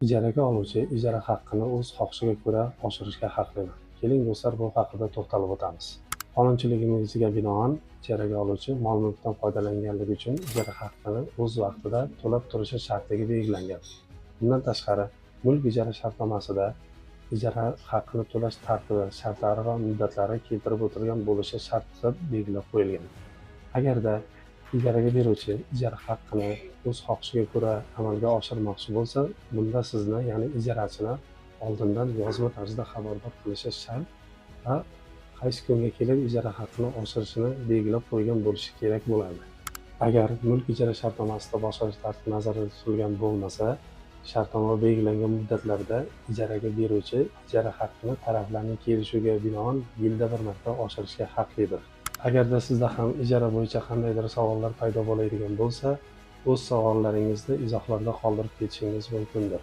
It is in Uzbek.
Ijaraga oluvchi ijara haqqini o'z xohishiga ko'ra oshirishga haqlidir. Keling, do'stlar, bu haqida to'xtalib o'tamiz. Qonunchiligimizga binoan, ijaraga oluvchi mol-mulkdan foydalanganligi uchun ijara haqqini o'z vaqtida to'lab turishi shartligi belgilangan. Bundan tashqari, mulk ijara shartnomasida ijara haqqini to'lash tartibi, shartlari va muddatlari keltirib o'tilgan bo'lishi shart deb belgilab qo'yilgan. Agarda ijaraga beruvchi ijara haqqini o'z xohishiga ko'ra amalga oshirmoqchi bo'lsa, bunda sizni, ya'ni ijarachini oldindan yozma tarzda xabardor qilishi shart va qaysi kunga kelib ijara haqqini oshirishini belgilab qo'ygan bo'lishi kerak bo'ladi. Agar mulk ijara shartnomasida boshqa tartib nazarda tutilgan bo'lmasa, shartnoma belgilangan muddatlarda ijaraga beruvchi ijara haqqini taraflarning kelishuviga binoan yilda bir marta oshirishga haqlidir. Agarda sizda ham ijara bo'yicha qandaydir savollar paydo bo'ladigan bo'lsa, o'z savollaringizni izohlarda qoldirib ketishingiz mumkindir.